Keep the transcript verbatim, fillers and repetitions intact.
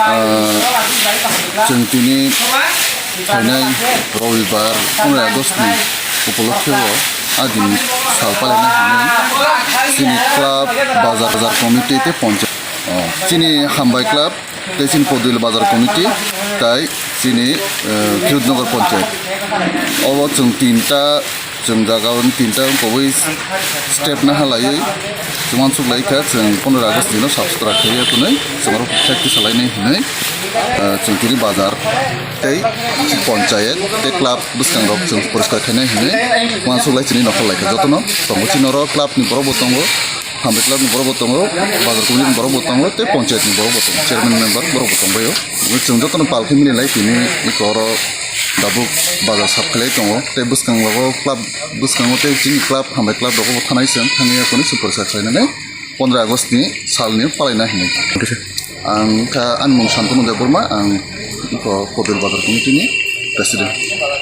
Ah, chwng tini phainai Robibar, pondro August ni upolokhe o a din sal palaina hinwi chini club, bazar, bazar committee tei ponchayat, oh, chini Hambai club tei chini Podil bazar committee tai chini, eh, Kirutnagar ponchayat. Obo chwng tinta Chwng jaga o tinta wngkogwi step na halaiwi chwng uansuk lai kha, chwng pondro August ni no sap sutra khlaiwi ya hwnwi chwng oro practice khlainai hwnwi, ah, chwng tini bazar tei ponchayat tei club bwskangrok chwng poriskar khainai hwnwi uansuk lai chini nokhor lai kha. Jotono tongo chini oro club ni borok bo tongo, Hambai club ni borok bo tongo, bazar committee ni borok bo tongo tei ponchayat ni borok bo tongo, chairman member borok bo tongbaio. Chwng jotono pal khe mili lai tini iko oro Tabuk bazar sap khlai tongo tei bwskango club, bwskango tei chini club, Hambai club rogo bo thanai chwng thangwi ya hwnwi se poriskar khlainani pondro August ni salni palaina hinwi. Ang kha ani mung Santanu Debbarma, ang iko Podil bazar committee ni president.